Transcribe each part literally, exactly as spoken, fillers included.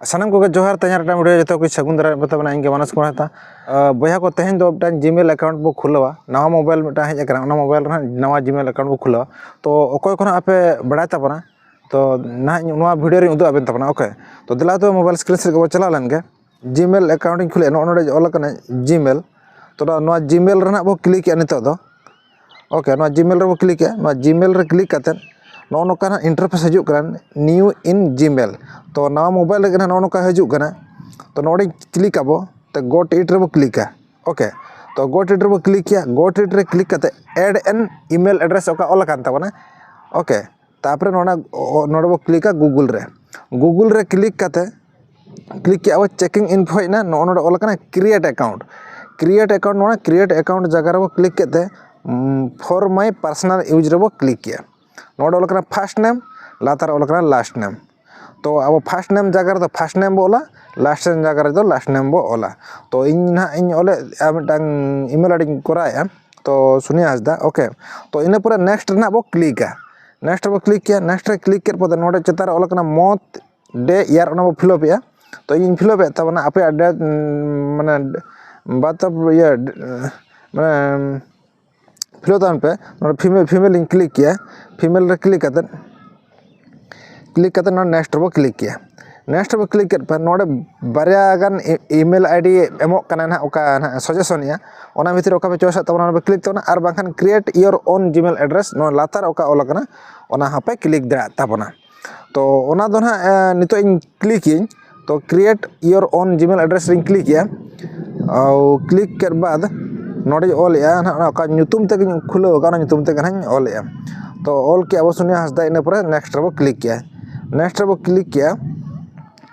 ᱥᱟᱱᱟᱢ ᱠᱚᱜᱮ ᱡᱚᱦᱟᱨ᱾ ᱛᱮᱦᱮᱧ ᱟᱨ ᱢᱤᱫᱴᱟᱝ video ᱡᱚᱛᱚ ᱠᱚ ᱥᱟᱹᱜᱩᱱ ᱫᱟᱨᱟᱢ ᱯᱮ ᱛᱟᱵᱚᱱᱟ᱾ ᱤᱧ ᱜᱮ ᱢᱟᱱᱚᱥ ᱠᱩᱢᱟᱨ ᱦᱟᱸᱥᱫᱟ᱾ ᱟᱸ, ᱵᱚᱭᱦᱟ ᱠᱚ, ᱛᱮᱦᱮᱧ ᱫᱚ ᱢᱤᱫᱴᱟᱝ Gmail account ᱵᱚ ᱠᱷᱩᱞᱟᱹᱣᱟ᱾ ᱱᱟᱣᱟ mobile ᱢᱤᱫᱴᱟᱝ ᱦᱮᱡ ᱟᱠᱟᱱᱟ, ᱚᱱᱟ mobile ᱨᱮ ᱦᱟᱸᱜ ᱱᱟᱣᱟ Gmail account ᱵᱚ ᱠᱷᱩᱞᱟᱹᱣᱟ᱾ ᱛᱚ ᱚᱠᱚᱭ ᱠᱚ ᱦᱟᱸᱜ ᱟᱯᱮ ᱵᱟᱲᱟᱭ ᱛᱟᱵᱚᱱᱟ, ᱛᱚ ᱱᱟᱦᱟᱜ ᱤᱧ ᱱᱚᱣᱟ video ᱨᱤᱧ ᱩᱫᱩᱜ ᱟᱵᱮᱱ ᱛᱟᱵᱚᱱᱟ᱾ OK, ᱛᱚ ᱫᱮᱞᱟ ᱛᱚ mobile screen ᱥᱮᱫ ᱜᱮᱵᱚ ᱪᱟᱞᱟᱣ ᱞᱮᱱ ᱜᱮ᱾ Gmail account ᱤᱧ ᱠᱷᱩᱞᱟᱹᱣᱟ, ᱱᱚᱜᱼᱚ ᱱᱚᱰᱮ ᱚᱞ ᱟᱠᱟᱱᱟ Gmail᱾ ᱛᱚ ᱱᱚᱣᱟ Gmail ᱨᱮ ᱱᱟᱜ ᱵᱚ click ᱮᱜᱼᱟ ᱱᱤᱛᱚᱜ ᱫᱚ᱾ OK, ᱱᱚᱣᱟ Gmail ᱨᱮᱵᱚ click ᱮᱜᱼᱟ᱾ ᱱᱚᱣᱟ Gmail ᱨᱮ click ᱠᱟᱛᱮᱫ ᱱᱚᱜᱼᱚ ᱱᱚᱝᱠᱟ ᱱᱟᱜ interface ᱦᱤᱡᱩᱜ ᱠᱟᱱᱟ, new in Gmail᱾ ᱛᱚ ᱱᱟᱣᱟ mobile ᱞᱟᱹᱜᱤᱫ ᱱᱟᱜ ᱱᱚᱜᱼᱚ ᱱᱚᱝᱠᱟ ᱦᱤᱡᱩᱜ ᱠᱟᱱᱟ᱾ ᱛᱚ ᱱᱚᱰᱮ click ᱟᱵᱚ, ᱛᱚ got it ᱨᱮᱵᱚ click ᱟ᱾ OK, ᱛᱚ got it ᱨᱮᱵᱚ click ᱮᱜᱼᱟ᱾ Got it ᱨᱮ click ᱠᱟᱛᱮᱫ add an email address ᱚᱠᱟ ᱚᱞ ᱟᱠᱟᱱ ᱛᱟᱵᱚᱱᱟ, OK, ᱛᱟᱨᱯᱚᱨᱮ ᱱᱚᱰᱮ, ᱱᱚᱰᱮ ᱵᱚ click ᱟ Google ᱨᱮ᱾ Google ᱨᱮ click ᱠᱟᱛᱮ, click ᱠᱮᱜᱼᱟ ᱵᱚ, checking info ᱦᱮᱡ ᱮᱱᱟ, ᱱᱚᱜᱼᱚ ᱱᱚᱰᱮ ᱚᱞ ᱟᱠᱟᱱᱟ create account᱾ Create account, ᱱᱚᱣᱟ create account ᱡᱟᱭᱜᱟ ᱨᱮᱵᱚ click ᱠᱮᱫ ᱛᱮ, ᱩᱢ, for my personal use ᱨᱮᱵᱚ click ᱠᱮᱜᱼᱟ᱾ ᱱᱚᱰᱮ ᱚᱞ ᱟᱠᱟᱱᱟ first name, ᱞᱟᱛᱟᱨ ᱚᱞ ᱟᱠᱟᱱᱟ last name᱾ ᱛᱚ ᱟᱵᱚ first name ᱡᱟᱭᱜᱟ ᱨᱮᱫᱚ first name ᱵᱚ ᱚᱞᱟ, last name ᱡᱟᱭᱜᱟ ᱨᱮᱫᱚ last name ᱵᱚ ᱚᱞᱟ᱾ ᱛᱚ ᱤᱧ ᱱᱟᱦᱟᱜ ᱤᱧ ᱚᱞᱮᱫᱼᱟ, ᱢᱤᱫᱴᱟᱝ email ᱟᱭᱰᱤᱧ ᱠᱚᱨᱟᱣᱮᱫᱼᱟ, ᱛᱚ ᱥᱩᱱᱤᱭᱟ ᱦᱟᱸᱥᱫᱟ᱾ OK, ᱛᱚ ᱤᱱᱟᱹ ᱯᱚᱨᱮ next ᱨᱮᱱᱟᱜ ᱵᱚ click ᱟ᱾ Next ᱨᱮᱵᱚ click ᱠᱮᱜᱼᱟ᱾ Next ᱨᱮ click ᱠᱮᱫ ᱯᱚᱨᱮ ᱱᱚᱰᱮ ᱪᱮᱛᱟᱱ ᱨᱮ ᱚᱞ ᱟᱠᱟᱱᱟ month, day, year, ᱚᱱᱟ ᱵᱚ fill up ᱮᱜᱼᱟ᱾ ᱛᱚ ᱤᱧ fill up ᱮᱫ ᱛᱟᱵᱚᱱᱟ, ᱟᱯᱮᱭᱟᱜ date, ᱩᱢ, ᱢᱟᱱᱮ birth of, ᱤᱭᱟᱹ, ᱢᱟᱱᱮ fill up ᱛᱟᱵᱚᱱ ᱯᱮ᱾ ᱱᱚᱰᱮ female, female ᱤᱧ click ᱠᱮᱜᱼᱟ᱾ Female ᱨᱮ click ᱠᱟᱛᱮᱫ, click ᱠᱟᱛᱮᱫ ᱱᱚᱰᱮ next ᱨᱮᱵᱚ click ᱠᱮᱜᱼᱟ᱾ Next ᱨᱮᱵᱚ click ᱠᱮᱫ ᱯᱮ, ᱱᱚᱰᱮ ᱵᱟᱨᱭᱟ ᱜᱟᱱ ᱮ-, email ᱟᱭᱰᱤ ᱮᱢᱚᱜ ᱠᱟᱱᱟ ᱱᱟᱦᱟᱜ, ᱚᱠᱟ ᱱᱟᱦᱟᱜ suggestion ᱮᱜᱼᱟ, ᱚᱱᱟ ᱵᱷᱤᱛᱤᱨ ᱨᱮ ᱚᱠᱟ ᱯᱮ choice ᱮᱫ ᱛᱟᱵᱚᱱᱟ, ᱚᱱᱟ ᱯᱮ click ᱛᱟᱵᱚᱱᱟ, ᱟᱨ ᱵᱟᱝᱠᱷᱟᱱ create your own Gmail address, ᱱᱚᱣᱟ ᱞᱟᱛᱟᱨ ᱚᱠᱟ ᱚᱞ ᱟᱠᱟᱱᱟ, ᱚᱱᱟ ᱦᱚᱸᱯᱮ click ᱫᱟᱲᱮᱭᱟᱜ ᱛᱟᱵᱚᱱᱟ᱾ ᱛᱚ ᱚᱱᱟ ᱫᱚ ᱱᱟᱦᱟᱜ, ᱮ, ᱱᱤᱛᱚᱜ ᱤᱧ click ᱤᱧ᱾ ᱛᱚ create your own Gmail address ᱨᱤᱧ click ᱮᱜᱼᱟ᱾ ᱟᱨ click ᱠᱮᱫ ᱵᱟᱫ ᱱᱚᱰᱮᱧ ᱚᱞᱮᱜᱼᱟ ᱱᱟᱦᱟᱜ, ᱚᱱᱟ ᱚᱠᱟ ᱧᱩᱛᱩᱢ ᱛᱮᱜᱮᱧ ᱠᱷᱩᱞᱟᱹᱣ ᱟᱠᱟᱫ, ᱚᱱᱟ ᱧᱩᱛᱩᱢ ᱛᱮᱜᱮ ᱱᱟᱦᱟᱜ ᱤᱧ ᱚᱞᱮᱜᱼᱟ᱾ ᱛᱚ ᱚᱞ ᱠᱮᱜᱼᱟ ᱵᱚ ᱥᱩᱱᱤᱭᱟ ᱦᱟᱸᱥᱫᱟ, ᱤᱱᱟᱹ ᱯᱚᱨᱮ next ᱨᱮᱵᱚ click ᱠᱮᱜᱼᱟ᱾ Next ᱨᱮᱵᱚ click ᱠᱮᱜᱼᱟ᱾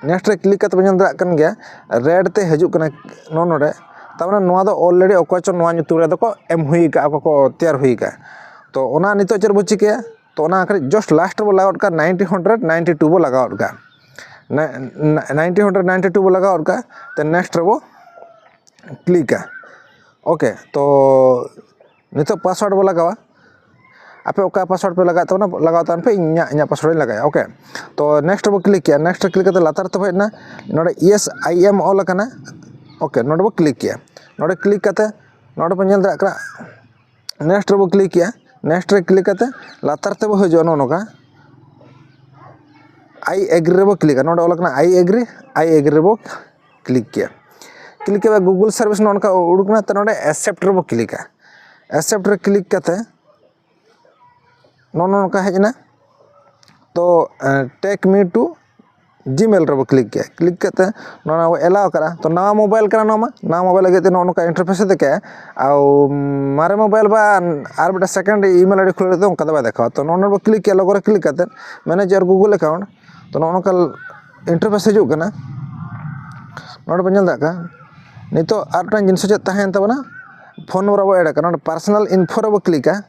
Next ᱨᱮ click ᱠᱟᱛᱮ ᱵᱚᱱ ᱧᱮᱞ ᱫᱟᱲᱮᱭᱟᱜ ᱠᱟᱱ ᱜᱮᱭᱟ, red ᱛᱮ ᱦᱤᱡᱩᱜ ᱠᱟᱱᱟ ᱱᱚᱜᱼᱚ ᱱᱚᱰᱮ᱾ ᱛᱟᱨᱢᱟᱱᱮ ᱱᱚᱣᱟ ᱫᱚ already ᱚᱠᱚᱭ ᱪᱚ ᱱᱚᱣᱟ ᱧᱩᱛᱩᱢ ᱨᱮᱫᱚ ᱠᱚ ᱮᱢ ᱦᱩᱭ ᱟᱠᱟᱫᱼᱟ, ᱚᱠᱚᱭ ᱠᱚ ᱛᱮᱭᱟᱨ ᱦᱩᱭ ᱟᱠᱟᱫᱼᱟ᱾ ᱛᱚ ᱚᱱᱟ ᱱᱤᱛᱚᱜ ᱪᱮᱫ ᱵᱚ ᱪᱤᱠᱟᱹᱭᱟ? ᱛᱚ ᱚᱱᱟ ᱠᱟᱹᱴᱤᱡ just last ᱨᱮᱵᱚ ᱞᱟᱜᱟᱣ ᱜᱚᱫ ᱠᱟᱜᱼᱟ, ninety hundred ninety two ᱵᱚ ᱞᱟᱜᱟᱣ ᱜᱚᱫ ᱠᱟᱜᱼᱟ᱾ ᱱᱟ-, ᱱᱟ-, ninety hundred ninety two ᱵᱚ ᱞᱟᱜᱟᱣ ᱜᱚᱫ ᱠᱟᱜᱼᱟ, ᱛᱚ next ᱨᱮᱵᱚ click ᱟ᱾ OK, ᱛᱚ ᱱᱤᱛᱚᱜ password ᱵᱚ ᱞᱟᱜᱟᱣᱟ᱾ ᱟᱯᱮ ᱚᱠᱟ ᱯᱟᱥᱣᱟᱨᱰ ᱯᱮ ᱞᱟᱜᱟᱣ ᱛᱟᱵᱚᱱᱟ, ᱞᱟᱜᱟᱣ ᱛᱟᱵᱚᱱ ᱯᱮ, ᱤᱧᱟᱹᱜ ᱤᱧᱟᱹᱜ ᱯᱟᱥᱣᱟᱨᱰ ᱤᱧ ᱞᱟᱜᱟᱭᱟ᱾ ᱳᱠᱮ, ᱛᱚ ᱱᱮᱠᱥᱴ ᱨᱮᱵᱚ ᱠᱞᱤᱠ ᱠᱮᱭᱟ᱾ ᱱᱮᱠᱥᱴ ᱨᱮ ᱠᱞᱤᱠ ᱠᱟᱛᱮ ᱞᱟᱛᱟᱨ ᱛᱮᱵᱚ ᱦᱮᱡ ᱮᱱᱟ, ᱱᱚᱰᱮ ᱤᱭᱮᱥ ᱟᱭ ᱮᱢ ᱚᱞ ᱟᱠᱟᱱᱟ᱾ ᱳᱠᱮ, ᱱᱚᱰᱮ ᱵᱚ ᱠᱞᱤᱠ ᱠᱮᱭᱟ᱾ ᱱᱚᱰᱮ ᱠᱞᱤᱠ ᱠᱟᱛᱮ ᱱᱚᱰᱮ ᱵᱚ ᱧᱮᱞ ᱫᱟᱲᱮᱭᱟᱜ ᱠᱟᱱᱟ, ᱱᱮᱠᱥᱴ ᱨᱮᱵᱚ ᱠᱞᱤᱠ ᱠᱮᱭᱟ᱾ ᱱᱮᱠᱥᱴ ᱨᱮ ᱠᱞᱤᱠ ᱠᱟᱛᱮ ᱞᱟᱛᱟᱨ ᱛᱮᱵᱚ ᱦᱤᱡᱩᱜᱼᱟ, ᱱᱚᱜᱼᱚ ᱱᱚᱝᱠᱟ ᱟᱭ ᱮᱜᱽᱨᱤ ᱨᱮᱵᱚ ᱠᱞᱤᱠᱟ᱾ ᱱᱚᱰᱮ ᱚᱞ ᱟᱠᱟᱱᱟ ᱟᱭ ᱮᱜᱽᱨᱤ, ᱟᱭ ᱮᱜᱽᱨᱤ ᱨᱮᱵᱚ ᱠᱞᱤᱠ ᱠᱮᱭᱟ᱾ ᱠᱞᱤᱠ ᱠᱮᱫᱟ, ᱜᱩᱜᱩᱞ ᱥᱟᱨᱵᱷᱤᱥ ᱱᱚᱜᱼᱚ ᱱᱚᱝᱠᱟ ᱩᱰᱩᱠ ᱮᱱᱟ᱾ ᱛᱚ ᱱᱚᱰᱮ ᱮᱠᱥᱮᱯᱴ ᱨᱮᱵᱚ ᱠᱞᱤᱠᱟ᱾ ᱮᱠᱥᱮᱯᱴ ᱨᱮ ᱠᱞᱤᱠ ᱠᱟᱛᱮ ᱱᱚᱜᱼᱚ ᱱᱚᱝᱠᱟ ᱦᱮᱡ ᱮᱱᱟ᱾ ᱛᱚ take me to Gmail ᱨᱮᱵᱚ ᱠᱞᱤᱠ ᱠᱮᱭᱟ᱾ ᱠᱞᱤᱠ ᱠᱟᱛᱮ ᱱᱚᱣᱟ ᱵᱚ ᱮᱞᱟᱣ ᱠᱟᱜᱼᱟ᱾ ᱛᱚ ᱱᱟᱣᱟ ᱢᱳᱵᱟᱭᱤᱞ ᱠᱟᱱᱟ ᱱᱚᱣᱟ ᱢᱟ, ᱱᱟᱣᱟ ᱢᱳᱵᱟᱭᱤᱞ ᱞᱟᱹᱜᱤᱫ ᱛᱮ ᱱᱚᱜᱼᱚ ᱱᱚᱝᱠᱟ ᱤᱱᱴᱟᱨᱯᱷᱮᱥ ᱮ ᱫᱮᱠᱷᱟᱣᱟ᱾ ᱟᱨ ᱢᱟᱨᱮ ᱢᱳᱵᱟᱭᱤᱞ ᱵᱟ ᱟᱨ ᱢᱤᱫᱴᱟᱝ ᱥᱮᱠᱮᱱᱰ ᱤᱢᱮᱞ ᱟᱭᱰᱤ ᱠᱷᱩᱞᱟᱹᱣ ᱞᱟᱹᱜᱤᱫ ᱚᱱᱠᱟ ᱫᱚ ᱵᱟᱭ ᱫᱮᱠᱷᱟᱣᱟ᱾ ᱛᱚ ᱱᱚᱜᱼᱚ ᱱᱚᱰᱮ ᱵᱚ ᱠᱞᱤᱠ ᱠᱮᱭᱟ, ᱞᱚᱜᱚ ᱨᱮ ᱠᱞᱤᱠ ᱠᱟᱛᱮ ᱢᱮᱱᱮᱡᱟᱨ ᱜᱩᱜᱩᱞ ᱮᱠᱟᱣᱩᱱᱴ᱾ ᱛᱚ ᱱᱚᱜᱼᱚ ᱱᱚᱝᱠᱟ ᱤᱱᱴᱟᱨᱯᱷᱮᱥ ᱦᱤᱡᱩᱜ ᱠᱟᱱᱟ᱾ ᱱᱚᱰᱮ ᱵᱚ ᱧᱮᱞ ᱫᱟᱲᱮᱭᱟᱜ ᱠᱟᱱᱟ᱾ ᱱᱤᱛᱚᱜ ᱟᱨ ᱢᱤᱫᱴᱟᱝ ᱡᱤᱱᱤᱥ ᱪᱮᱫ ᱛᱟᱦᱮᱸᱭᱮᱱ ᱛᱟᱵᱚᱱᱟ, ᱯᱷᱳᱱ ᱱᱚᱢᱵᱚᱨ ᱟᱵᱚ ᱮᱰ ᱟᱠᱟᱱᱟ᱾ ᱱᱚᱰᱮ ᱯᱟᱨᱥᱚᱱᱟᱞ ᱤᱱᱯᱷᱳ ᱨᱮᱵᱚ ᱠᱞᱤᱠᱟ᱾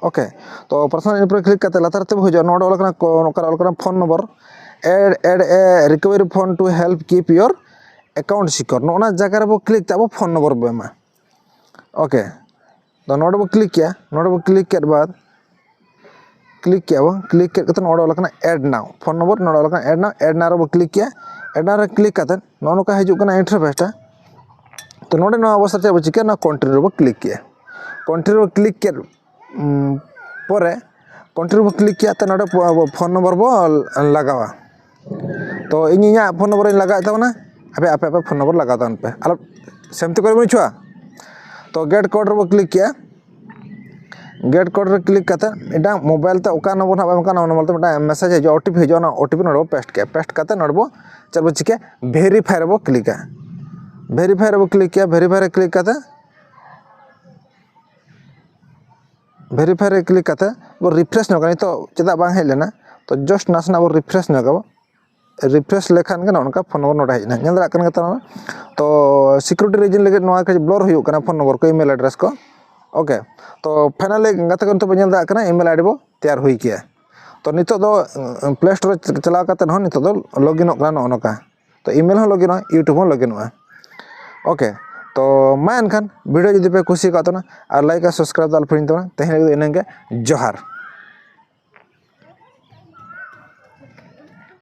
ᱳᱠᱮ, ᱛᱚ ᱯᱟᱨᱥᱚᱱᱟᱞ ᱤᱱᱯᱷᱳ ᱨᱮ ᱠᱞᱤᱠ ᱠᱟᱛᱮ ᱞᱟᱛᱟᱨ ᱛᱮᱵᱚ ᱦᱤᱡᱩᱜᱼᱟ᱾ ᱱᱚᱰᱮ ᱚᱞ ᱠᱟᱱᱟ ᱠᱚ-, ᱱᱚᱝᱠᱟ ᱚᱞ ᱠᱟᱱᱟ phone number, add add a recovery phone to help keep your account secure᱾ ᱱᱚᱜᱼᱚ ᱱᱟ ᱡᱟᱭᱜᱟ ᱨᱮᱵᱚ ᱠᱞᱤᱠ ᱛᱮ ᱟᱵᱚ ᱯᱷᱳᱱ ᱱᱚᱢᱵᱚᱨ ᱵᱚ ᱮᱢᱟ᱾ ᱳᱠᱮ, ᱛᱚ ᱱᱚᱰᱮ ᱵᱚ ᱠᱞᱤᱠ ᱠᱮᱭᱟ᱾ ᱱᱚᱰᱮ ᱵᱚ ᱠᱞᱤᱠ ᱠᱮᱫ ᱵᱟᱫ ᱠᱞᱤᱠ ᱠᱮᱜᱼᱟ ᱵᱚ᱾ ᱠᱞᱤᱠ ᱠᱮᱫ ᱠᱟᱛᱮ ᱱᱚᱰᱮ ᱚᱞ ᱟᱠᱟᱱᱟ ᱮᱰ ᱱᱟᱣ, ᱯᱷᱳᱱ ᱱᱚᱢᱵᱚᱨ ᱱᱚᱰᱮ ᱚᱞ ᱟᱠᱟᱱᱟ ᱮᱰ ᱱᱟᱣ᱾ ᱮᱰ ᱱᱟᱣ ᱨᱮᱵᱚ ᱠᱞᱤᱠ ᱠᱮᱜᱼᱟ᱾ ᱮᱰ ᱱᱟᱣ ᱨᱮ ᱠᱞᱤᱠ ᱠᱟᱛᱮ ᱱᱚᱜᱼᱚ ᱱᱚᱝᱠᱟ ᱦᱤᱡᱩᱜ ᱠᱟᱱᱟ ᱤᱱᱴᱟᱨᱯᱷᱮᱥ ᱴᱟ᱾ ᱛᱚ ᱱᱚᱰᱮ ᱱᱚᱣᱟ ᱚᱵᱚᱥᱛᱟ ᱪᱮᱫ ᱵᱚ ᱪᱤᱠᱟᱹᱭᱟ? ᱱᱚᱣᱟ ᱠᱚᱱᱴᱤᱱᱤᱭᱩ ᱨᱮᱵᱚ ᱠᱞᱤᱠ ᱠᱮᱜᱼᱟ᱾ ᱠᱚᱱᱴᱤᱱᱤᱭᱩ ᱨᱮ ᱠᱞᱤᱠ ᱠᱮᱫ, ᱩᱢ, ᱯᱚᱨᱮ ᱠᱚᱱᱴᱤᱱᱤᱭᱩ ᱵᱚ ᱠᱞᱤᱠ ᱠᱮᱜᱼᱟ᱾ ᱛᱚ ᱱᱚᱰᱮ ᱯᱷᱳᱱ ᱱᱚᱢᱵᱚᱨ ᱵᱚ ᱞᱟᱜᱟᱣᱟ᱾ ᱛᱚ ᱤᱧ ᱤᱧᱟᱹᱜ ᱯᱷᱳᱱ ᱱᱚᱢᱵᱚᱨ ᱤᱧ ᱞᱟᱜᱟᱣᱮᱫ ᱛᱟᱵᱚᱱᱟ, ᱟᱯᱮ ᱟᱯᱮ ᱟᱯᱮ ᱯᱷᱳᱱ ᱱᱚᱢᱵᱚᱨ ᱞᱟᱜᱟᱣ ᱛᱟᱵᱚᱱ ᱯᱮ, ᱟᱞᱚ ᱥᱮᱢᱛᱤ ᱠᱚᱨᱮ ᱵᱚᱱ ᱪᱷᱩᱣᱟ᱾ ᱛᱚ ᱜᱮᱴ ᱠᱳᱰ ᱨᱮᱵᱚ ᱠᱞᱤᱠ ᱠᱮᱜᱼᱟ᱾ ᱜᱮᱴ ᱠᱳᱰ ᱨᱮ ᱠᱞᱤᱠ ᱠᱟᱛᱮ ᱢᱤᱫᱴᱟᱝ ᱢᱳᱵᱟᱭᱤᱞ ᱛᱮ ᱚᱠᱟ ᱱᱚᱢᱵᱚᱨ ᱦᱟᱸᱜ ᱵᱟᱭ ᱮᱢ ᱠᱟᱱᱟ, ᱚᱱᱟ ᱱᱚᱢᱵᱚᱨ ᱛᱮ ᱢᱤᱫᱴᱟᱝ ᱢᱮᱥᱮᱡᱽ ᱦᱤᱡᱩᱜᱼᱟ, ᱳ ᱴᱤ ᱯᱤ ᱦᱤᱡᱩᱜᱼᱟ, ᱚᱱᱟ ᱳ ᱴᱤ ᱯᱤ ᱱᱚᱰᱮ ᱵᱚ ᱯᱮᱥᱴ ᱠᱮᱜᱼᱟ᱾ ᱯᱮᱥᱴ ᱠᱟᱛᱮ ᱱᱚᱰᱮ ᱵᱚ ᱪᱮᱫ ᱵᱚ ᱪᱤᱠᱟᱹᱭᱟ? ᱵᱷᱮᱨᱤᱯᱷᱟᱭ ᱨᱮᱵᱚ ᱠᱞᱤᱠᱟ᱾ ᱵᱷᱮᱨᱤᱯᱷᱟᱭ ᱨᱮᱵᱚ ᱠᱞᱤᱠ ᱠᱮᱜᱼᱟ᱾ ᱵᱷᱮᱨᱤᱯᱷᱟᱭ ᱨᱮ ᱠᱞᱤᱠ ᱠᱟᱛᱮ ᱵᱷᱮᱨᱤᱯᱷᱟᱭ ᱨᱮ ᱠᱞᱤᱠ ᱠᱟᱛᱮ ᱵᱚ ᱨᱤᱯᱷᱨᱮᱥ ᱧᱚᱜᱟ᱾ ᱱᱤᱛᱚᱜ ᱪᱮᱫᱟᱜ ᱵᱟᱝ ᱦᱮᱡ ᱞᱮᱱᱟ? ᱛᱚ ᱡᱟᱥᱴ ᱱᱟᱥᱮᱱᱟᱜ ᱵᱚ ᱨᱤᱯᱷᱨᱮᱥ ᱧᱚᱜᱟᱵᱚ᱾ ᱨᱤᱯᱷᱨᱮᱥ ᱞᱮᱠᱷᱟᱱ ᱜᱮ ᱱᱚᱜᱼᱚ ᱱᱚᱝᱠᱟ ᱯᱷᱳᱱ ᱱᱚᱢᱵᱚᱨ ᱱᱚᱰᱮ ᱦᱮᱡ ᱮᱱᱟ᱾ ᱧᱮᱞ ᱫᱟᱲᱮᱭᱟᱜ ᱠᱟᱱ ᱜᱮᱭᱟ ᱛᱚ᱾ ᱛᱚ ᱥᱤᱠᱩᱨᱤᱴᱤ ᱨᱤᱡᱤᱱ ᱞᱟᱹᱜᱤᱫ ᱱᱚᱣᱟ ᱠᱟᱹᱡ ᱵᱞᱚᱨ ᱦᱩᱭᱩᱜ ᱠᱟᱱᱟ, ᱯᱷᱳᱱ ᱱᱚᱢᱵᱚᱨ ᱠᱚ, ᱤᱢᱮᱞ ᱮᱰᱨᱮᱥ ᱠᱚ᱾ ᱳᱠᱮ, ᱛᱚ ᱯᱷᱟᱭᱱᱟᱞᱤ ᱜᱟᱛᱮ ᱠᱚ ᱱᱤᱛᱚᱜ ᱵᱚ ᱧᱮᱞ ᱫᱟᱲᱮᱭᱟᱜ ᱠᱟᱱᱟ ᱤᱢᱮᱞ ᱟᱭᱰᱤ ᱵᱚ ᱛᱮᱭᱟᱨ ᱦᱩᱭ ᱠᱮᱜᱼᱟ᱾ ᱛᱚ ᱱᱤᱛᱚᱜ ᱫᱚ ᱯᱞᱮ ᱥᱴᱳᱨ ᱨᱮ ᱪᱟᱞᱟᱣ ᱠᱟᱛᱮ ᱦᱚᱸ ᱱᱤᱛᱚᱜ ᱫᱚ ᱞᱚᱜᱤᱱᱚᱜ ᱠᱟᱱᱟ ᱱᱚᱜᱼᱚ ᱱᱚᱝᱠᱟ᱾ ᱛᱚ ᱤᱢᱮᱞ ᱦᱚᱸ ᱞᱚᱜᱤᱱᱚᱜᱼᱟ, ᱤᱭᱩᱴᱩᱵᱽ ᱦᱚᱸ ᱞᱚᱜᱤᱱᱚᱜᱼᱟ᱾ ᱳᱠᱮ, ᱛᱚ ᱢᱟ ᱮᱱᱠᱷᱟᱱ ᱵᱷᱤᱰᱤᱭᱳ ᱡᱩᱫᱤ ᱯᱮ ᱠᱩᱥᱤ ᱟᱠᱟᱫ ᱛᱟᱵᱚᱱᱟ ᱟᱨ ᱞᱟᱭᱤᱠ ᱟᱨ ᱥᱟᱵᱥᱠᱨᱟᱭᱤᱵ ᱫᱚ ᱟᱞᱚ ᱯᱮ ᱦᱤᱲᱤᱧ ᱛᱟᱵᱚᱱᱟ᱾ ᱛᱮᱦᱮᱧ ᱞᱟᱹᱜᱤᱫ ᱫᱚ ᱤᱱᱟᱹᱜ ᱜᱮ, ᱡᱚᱦᱟᱨ᱾